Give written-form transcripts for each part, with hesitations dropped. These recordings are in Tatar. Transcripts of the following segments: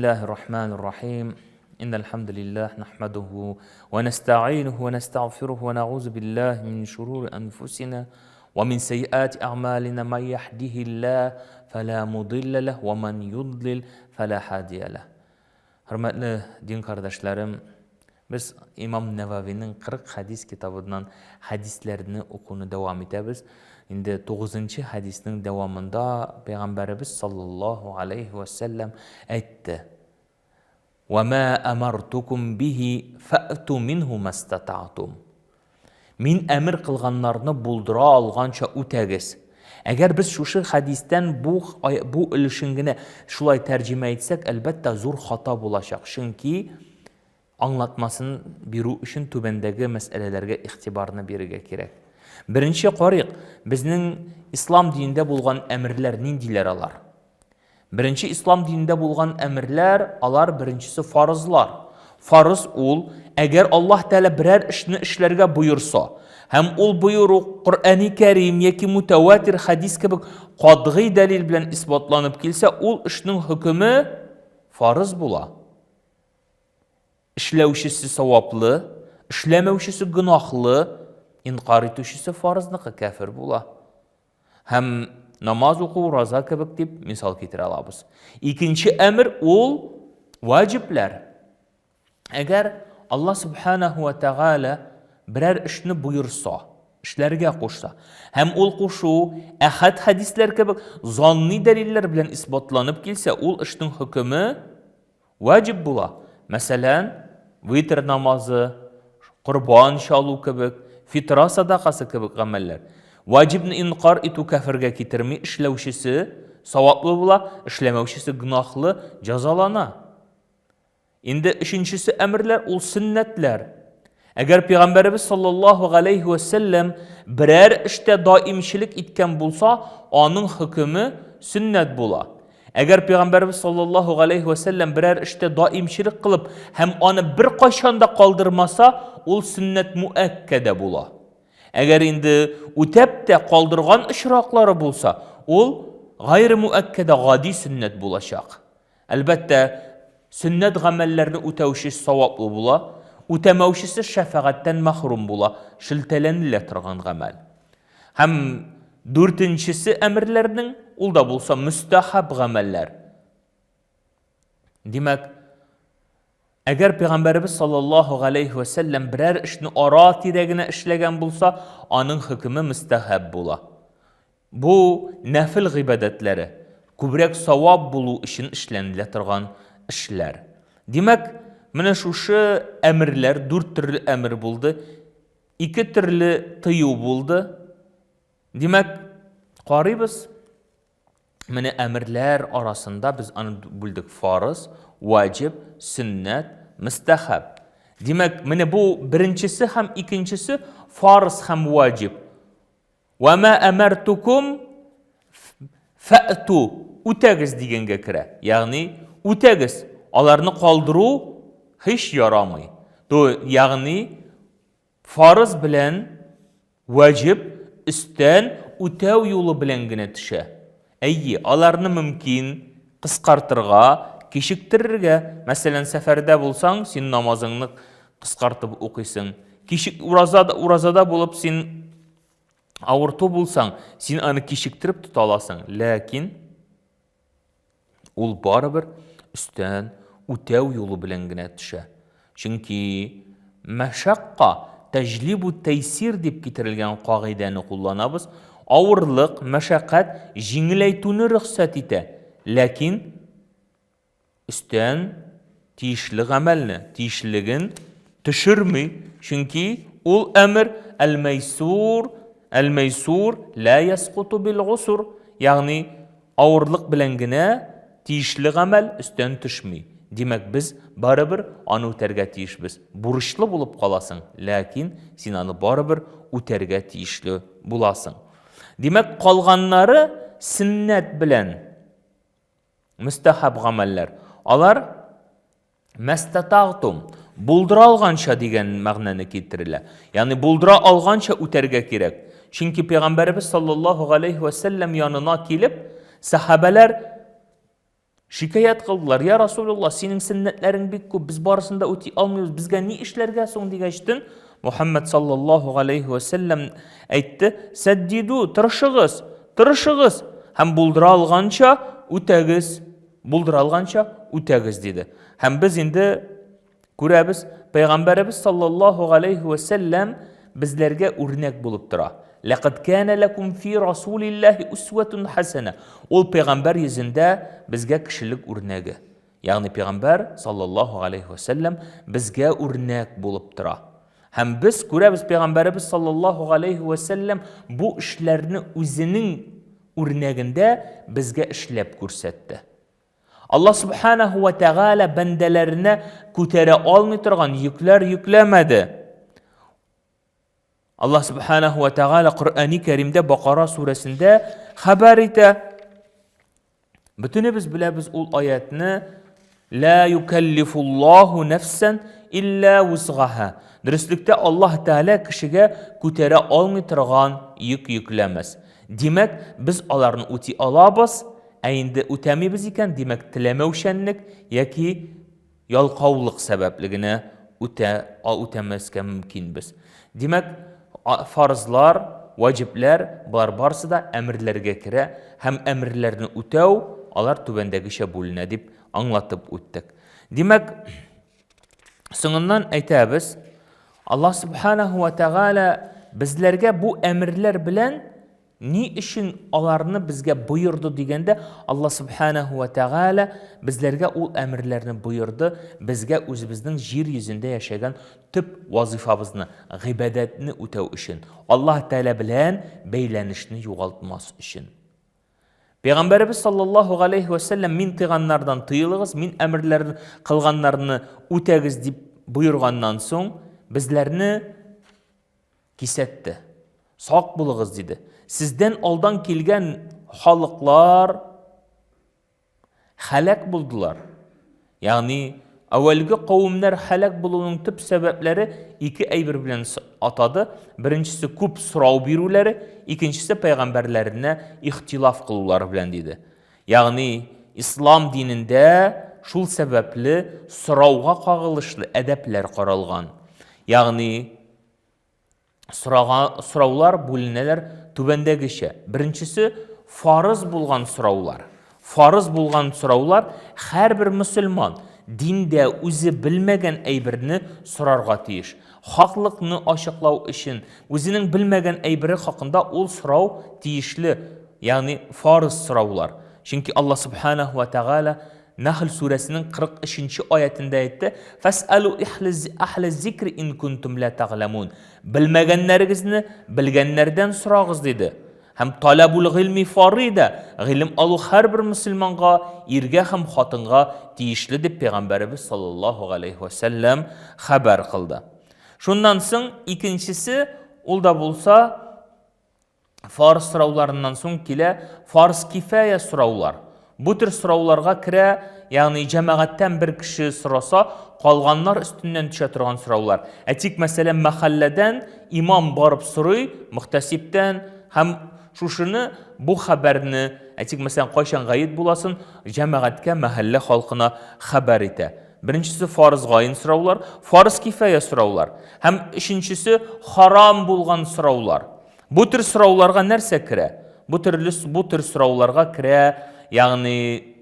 Бисмиллаһир рахманир рахим. Иннал хамдулиллах нахмадуху ва настаинуху ва настагъфируху ва нагузу биллахи мин шурури анфусина ва мин сайиати аъмалина ман яхдихиллах фала мудилля лах ва ман юдлил фала хадия лах. Хөрмәтле дин кардәшләрем, без Имам Нәвавиның 40 хәдис китабыннан хәдисләрне укуны дәвам итәбез. Инде 9 хәдиснең дәвамында Пәйгамбәребез саллаллаһу алейхи ва сәлләм әйтте: "Ва ма амартукум бихи фәту минһу мастата'тум." Мин әмер кылганнарны булдыра алганча үтәгез. Әгәр без шушы хәдистән бу, бу өлешен генә шулай тәрҗемә итсәк, әлбәттә, зур хата булачак. Чөнки аңлатмасын бирү өчен түбәндәге мәсьәләләргә игътибарны бирергә кирәк. Беренче карыйк, безнең ислам динендә булган әмерләр ниндиләр алар? Беренче ислам динендә булган әмерләр, алар беренчесе фарызлар. Фарыз ул, әгәр Аллаһ Тәгалә берәр эшне эшләргә боерса, һәм ул боеру Коръәни Кәрим яки мутаватир хәдис кебек катгый дәлил белән исбатланып килсә, ул эшнең хөкеме фарыз була. Эшләүчесе саваплы, эшләмәүчесе гөнаһлы, инкар итүчесе фарызныкы кәфер була. Һәм намаз уку, ураза кебек дип мисал китерә алабыз. Икенче әмер ул ваҗибләр. Әгәр Алла субханаху ва тәгалә берәр эшне боерса, эшләргә кушса, һәм ул кушу әхәд хәдисләр кебек занни дәлилләр белән исбатланып килсә, ул эшнең хөкеме Ваҗиб була. Мәсәлән, витр намазы, корбан чалу кебек, фитра садакасы кебек гамәлләр. Ваҗибны инкар итү кәфергә китерми, эшләүчесе саваплы була, эшләмәүчесе гөнаһлы, җәзалана. Инде өченчесе әмерләр ул сөннәтләр. Әгәр пәйгамбәребез саллаллаһу галәйһи вә сәлләм берәр эштә даимчелек иткән булса, аның хөкеме сөннәт була. Әгәр пәйгамбәребез саллаллаһу галәйһи вә сәлләм берәр эштә даимчелек кылып һәм аны беркайчан да калдырмаса, ул сөннәт муәккәдә була. Әгәр инде үтәп тә калдырган очраклары булса, ул гайре муәккәдә гади сөннәт булачак. Әлбәттә, сөннәт гамәлләрне үтәүче саваплы була, үтәмәүчесе шәфәгатьтән мәхрүм була, шелтәләнелә торган гамәл. Һәм дүртенчесе әмерләрнең, ул да булса мөстәхәб гамәлләр. Димәк, әгәр пәйгамбәребез саллаллаһу галәйһи вә сәлләм берәр эшне ара-тирә генә эшләгән булса, аның хөкеме мөстәхәб була. Бу нәфел гыйбадәтләре, күбрәк савап булу өчен эшләнелә торган эшләр. Димәк, менә шушы әмерләр, дүрт төрле әмер булды, ике төрле тыю булды. Димәк, карыйбыз, менә әмерләр арасында без аны бүлдек фарыз, ваҗиб, сөннәт, мөстәхәб. Димәк, менә бу беренчесе һәм икенчесе фарыз һәм ваҗиб. Вә мә әмәртукум фәту үтәгез дигәнгә керә. Ягъни үтәгез, аларны калдыру һич ярамый. То, ягъни фарыз белән ваҗиб өстән үтәү юлы белән генә төшә. Әйе, аларны мөмкин кыскартырга, кичектерергә. Мәсәлән, сәфәрдә булсаң, син намазыңны кыскартып укыйсың. Кичек уразада, уразада булып син авырту булсаң, син аны кичектереп тота аласың. Ләкин ул барыбер өстән үтәү юлы белән генә төшә. Чөнки мәшакка тәҗлибу тәйсир дип китерелгән кагыйдәне кулланабыз. Авырлык, мәшәкать җиңеләйтүне рөхсәт итә. Ләкин өстән тиешле гамәлне, тиешлеген төшерми, чөнки ул әмер әл-мәйсур, әл-мәйсур ла яскуту бил гусур, ягъни авырлык белән генә тиешле гамәл өстән төшми. Димәк, без барыбер аны үтәргә тиешбез. Бурычлы булып каласың, ләкин син аны барыбер үтәргә тиешле буласың. Димәк, калганнары сөннәт белән Мөстәхәб гамәлләр. Алар мәстәтагтум, булдыра алганча дигән мәгънәне китерелә. Ягъни булдыра алганча үтәргә кирәк. Чөнки пәйгамбәребез саллаллаһу галәйһи вә сәлләм янына килеп, сәхабәләр Шикаять кылдылар, Я Расулулла, синең сөннәтләрең бик күп, без барысын да үти алмыйбыз, безгә ни эшләргә соң дигәчтен, Мухаммад саллаллаһу галәйһи вә сәлләм әйтте, Сәддиду, тырышыгыз, тырышыгыз һәм булдыра алганча үтәгез, булдыра алганча үтәгез диде. Һәм без инде Күрәбез, Пәйгамбәребез саллаллаһу галәйһи вә сәлләм безләргә үрнәк булып тора. Ләкад кәнә ләкум фи расулиллаһи усватун хәсәнә. Ул пәйгамбәр йөзендә безгә кешелек үрнәге. Ягъни пәйгамбәр саллаллаһу галәйһи вә сәлләм безгә үрнәк булып тора. Һәм без күрәбез пәйгамбәребез саллаллаһу галәйһи вә сәлләм бу эшләрне үзенең үрнәгендә безгә эшләп күрсәтте. Аллаһ Субханаһу ва Тәгалә бәндәләренә күтәрә алмый торган йөкләр йөкләмәде. Аллаһ Субханаһу ва Тәгалә Коръәни Кәримдә Бакара сүрәсендә хәбәр итә. Бөтенебез беләбез ул аятны. Ла юкаллифуллаһу нәфсән илля вусгаһа. Дөреслектә Аллаһ Тәгалә кешегә күтәрә алмый торган йөк йөкләмәс. Димәк, без аларны үти алабыз, Ә инде үтәмибез икән, димәк, теләмәүчәнлек яки ялкаулык сәбәпле генә үтә, үтәмәскә мөмкинбез. Димәк, фарызлар, ваҗибләр, болар барысы да әмерләргә керә һәм әмерләрне үтәү алар түбәндәгечә бүленә дип аңлатып үттек. Димәк, соңыннан әйтәбез, Аллаһ субханаһу ва тәгалә безләргә бу әмерләр белән Ни өчен аларны безгә боерды дигәндә, Алла Субханаһу ва Тәгалә безләргә ул әмерләрне боерды, безгә үзебезнең җир йөзендә яшәгән төп вазыйфабызны, гыйбадәтне үтәү өчен, Аллаһ Тәгалә белән бәйләнешне югалтмас өчен. Пәйгамбәребез саллаллаһу галәйһи ва сәлләм мин тыйганнардан тыелыгыз, мин әмерләр кылганнарны үтәгез дип боерганнан соң, безләрне Кисәтте. Сак булыгыз, диде. Сездән алдан килгән халыклар хәләк булдылар. Ягъни, әүвәлге кавемнәр хәләк булуның төп сәбәпләре ике әйбер белән атады. Беренчесе күп сорау бирүләре, икенчесе пәйгамбәрләренә ихтилаф кылулары белән диде. Ягъни, ислам динендә шул сәбәпле сорауга кагылышлы әдәпләр каралган. Ягъни, Сорага, сораулар бүленәләр түбәндәгечә. Беренчесе фарыз булган сораулар. Фарыз булган сораулар һәрбер мөселман диндә үзе белмәгән әйберне сорарга тиеш. Хаклыкны ачыклау өчен үзенең белмәгән әйбере хакында ул сорау тиешле, ягъни фарыз сораулар. Чөнки Аллаһ субханаһу ва тәгалә Нәхл сүрәсенең 43 нче аятендә әйтте, Фәсәлу әхле зикри ин кунтум ла тәгъләмун. Белмәгәннәрегезне белгәннәрдән сорагыз, диде. Һәм таләбул гыйльми фарида, гыйлем алу һәрбер мөселманга, иргә һәм хатынга тиешле дип пәйгамбәребез саллаллаһу галәйһи ва сәлләм хәбәр кылды. Шуннан соң икенчесе, ул да булса Фарз сорауларыннан соң килә фарз кифая сораулар. Бу төр сорауларга керә, ягъни җәмәгатьтән бер кеше сораса, калганнар өстеннән төшә торган сораулар. Әйтик, мәсәлән, мәхәлләдән имам барып сорый, мөхтәсибтән һәм шушыны бу хәбәрне, әйтик, мәсәлән, кайчан гает буласын, җәмәгатькә, мәхәллә халкына хәбәр итә. Беренчесе фарз гаен сораулар, фарз кифая сораулар һәм өченчесе харам булган сораулар. Бу төр сорауларга нәрсә керә? Бу төрле бу төр сорауларга керә, ягъни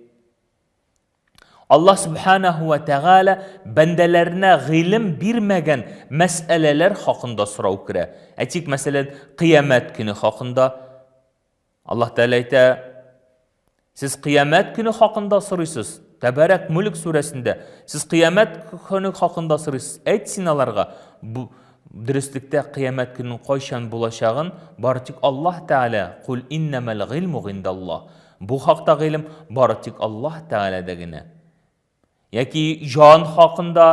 Аллаһ субханаһу ва тәгалә бәндәләренә гыйлем бирмәгән мәсьәләләр хакында сорау керә. Әйтик, мәсәлән, кыямәт көне хакында Аллаһ Тәгалә әйтә, Сез кыямәт көне хакында сорыйсыз. Тәбәрәк Мүлк сүрәсендә сез кыямәт көне хакында сорыйсыз. Әйт син аларга, бу дөреслектә кыямәт көненең кайчан булачагын бары тик Аллаһ Тәгалә, Кул иннәмәл гыйлму гиндаллаһ. Бу хакта гыйлем бары тик Аллаһ Тәгаләдә генә. Яки җан хакында,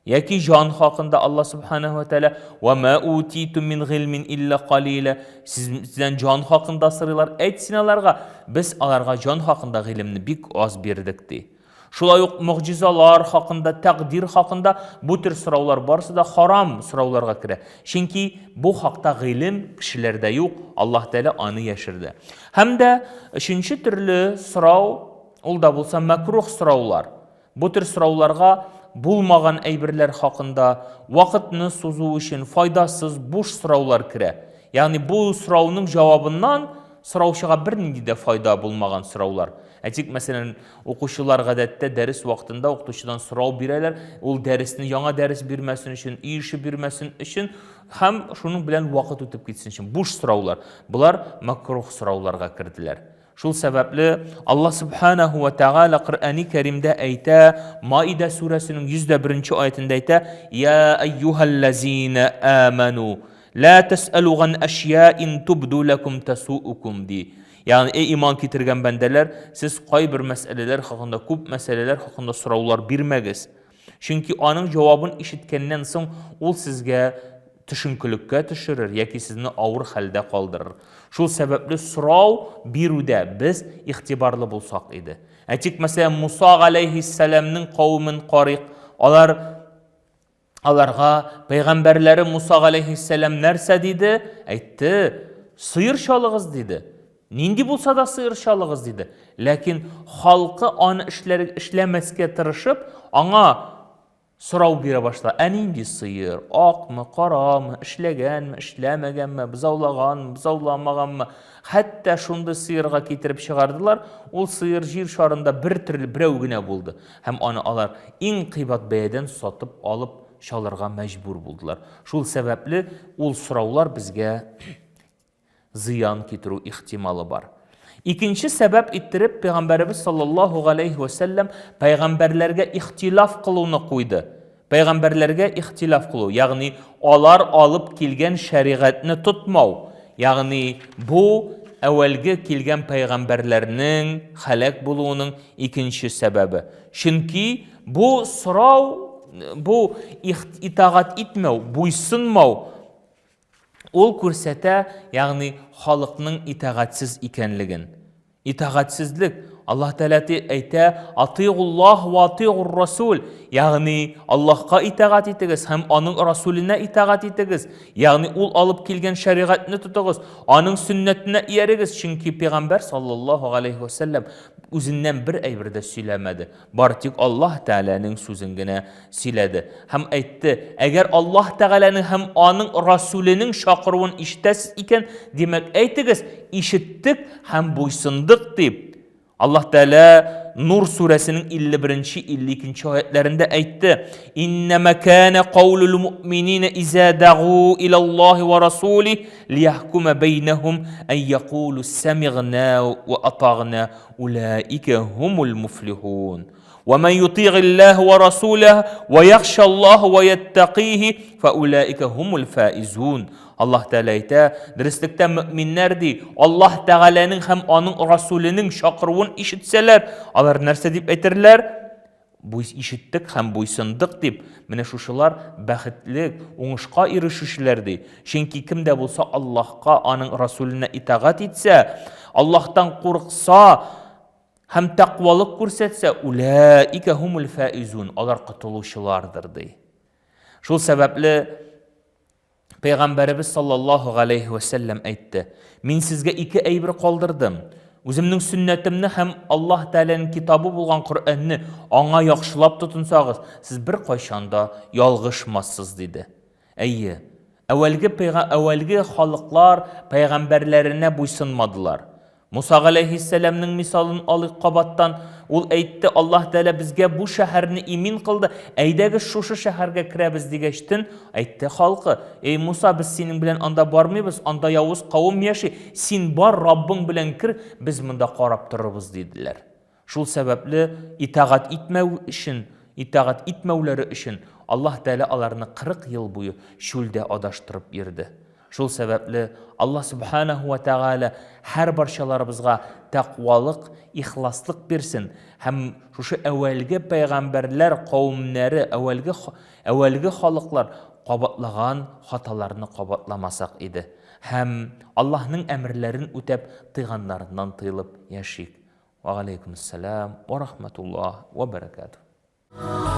яки җан хакында Аллаһ субханаһу ва тааля ва ма утитум мин гыйлмин илля калила. Сездән җан хакында сорыйлар. Әйт син аларга, без аларга җан хакында гыйлемне бик аз бирдек ди. Шулай ук могҗизалар хакында, тәкъдир хакында бу төр сораулар барысы да харам сорауларга керә. Чөнки бу хакта гыйлем кешеләрдә юк, Аллаһ Тәгалә аны яшерде. Һәм дә өченче төрле сорау. Ул да булса мәкрух сораулар. Бу төр сорауларга булмаган әйберләр хакында, вакытны сузу өчен файдасыз, буш сораулар керә. Ягъни бу сорауның җавабыннан сораучыга бернинди дә файда булмаган сораулар. Әйтик, мәсәлән, укучылар гадәттә дәрес вакытында укытучыдан сорау бирәләр, ул дәресне яңа дәрес бирмәсен өчен, өй эше бирмәсен өчен һәм шуның белән вакыт үтеп китсен өчен буш сораулар. Болар макрух сорауларга керделәр. Шул сәбәпле Аллаһ Субханаһу ва Тааля Коръәни Кәримдә әйтә, Маида сүрәсенең 101 нче аятендә әйтә: "Я әйюһәлләзина аману, ла тәсәлу ган әшьяин тубду лакум тасуукум" ди. Ягъни, эй иман китергән бәндәләр, сез кайбер мәсьәләләр хакында, күп мәсьәләләр хакында сораулар бирмәгез. Чөнки аның җавабын ишеткәннән соң ул сезгә төшенкелеккә төшерер яки сезне авыр хәлдә калдырыр. Шул сәбәпле сорау бирүдә без игътибарлы булсак иде. Әйтик, мәсәлән, Муса галәйһиссәламнең кавемен карыйк. Алар аларга пәйгамбәрләре Муса галәйһиссәлам нәрсә диде? Әйтте, сыер чалыгыз диде. Нинди булса да сыер чалыгыз диде. Ләкин халкы аны эшләр, эшләмәскә тырышып, аңа сорау бирә башлады. Ә нинди сыер? Акмы, карамы, эшләгәнме, эшләмәгәнме, бозаулаганмы, бозауламаганмы? Хәтта шундый сыерга китереп чыгардылар, ул сыер җир шарында бер төрле берәү генә булды. Һәм аны алар иң кыйбат бәядән сатып алып чалырга мәҗбүр булдылар. Шул сәбәпле ул сораулар безгә зыян китерү ихтималы бар. Икенче сәбәп иттереп Пәйгамбәребез саллаллаһу галәйһи вә сәлләм пәйгамбәрләргә ихтилаф кылуны куйды. Пәйгамбәрләргә ихтилаф кылу, ягъни алар алып килгән шәригатьне тотмау, ягъни бу әүвәлге килгән пәйгамбәрләрнең һәлак булуының икенче сәбәбе. Чөнки бу сорау, бу итагать итмәү, буйсынмау Ул күрсәтә, ягъни халыкның итагатьсез икәнлеген. Итагатьсезлек, Аллаһ Тәгалә әйтә, Атигуллаһ ва атигур расул, ягъни Аллаһка итагать итегез һәм аның расуленә итагать итегез, ягъни ул алып килгән шәригатьне тотыгыз, аның сөннәтенә иярегез, чөнки пәйгамбәр саллаллаһу галәйһи ва сәлләм үзеннән бер әйбер дә сөйләмәде. Бары тик Аллаһ Тәгаләнең сүзен генә сөйләде һәм әйтте, Әгәр Аллаһ Тәгаләнең һәм аның Расүленең чакыруын ишетәсез икән, димәк, әйтегез, ишеттек һәм буйсындык дип. Аллаһ Тәгалә Нур сүрәсенең 51 52 нче аятләрендә әйтте, Иннәмә кана каулул муъминина иза дагу илаллаһи ва расулих лияхкума бәйнәһум ан якулу сәмигъна ва атагъна Улаика хумул муфлихун. Ва ман ютигиллаһ ва расулах ва яхшаллаһ ва яттакихи фаулаика хумул фаизун. Аллаһ Тәгалә әйтә, дөреслектә мөэминнәр ди, Аллаһ Тәгаләнең һәм аның Расуленең чакыруын ишетсәләр, алар нәрсә дип әйтерләр? Буй ишеттек һәм буйсындык дип, менә шушылар бәхетле, уңышка ирешүчеләр ди. Чөнки кем дә булса Аллаһка, аның Расуленә итагать итсә, Аллаһтан курыкса һәм тәкъвалык күрсәтсә, уләикә хумул фаизун, алар котылучылардыр ди. Шул сәбәпле Пәйгамбәребез саллаллаһу галәйһи вә сәлләм әйтте, Мин сезгә ике әйбер калдырдым. Үземнең сөннәтемне һәм Аллаһ Тәгаләнең китабы булган Коръәнне аңа яхшылап тотынсагыз, сез беркайчан да ялгышмассыз, диде. Әйе, әүвәлге пәйга әүвәлге халыклар пәйгамбәрләренә буйсынмадылар. Муса галәйһиссәламнең мисалын алыйк кабаттан. Ул әйтте, Аллаһ Тәгалә безгә бу шәһәрне имин кылды, әйдәгез шушы шәһәргә керәбез дигәчтен, әйтте халкы, Эй Муса, без синең белән анда бармыйбыз, анда явыз кавым яши, син бар, Раббың белән кер, без монда карап торырбыз, диделәр. Шул сәбәпле итагать итмәү өчен, итагать итмәүләре өчен Аллаһ Тәгалә аларны 40 ел буе чүлдә адаштырып йөрде. Шул сәбәпле Аллаһ Сүбхәнәһү вә Тәгалә һәрбарчаларыбызга тәкъвалык, ихласлык бирсен һәм шушы әүвәлге пәйгамбәрләр кавемнәре, әүвәлге әүвәлге халыклар кабатлаган хаталарны кабатламасак иде. Һәм Аллаһның әмерләрен үтәп, тыйганнарыннан тыелып яшик. Вә галәйкүмүссәлам вә рахмәтуллаһ вә бәрәкәтүһ.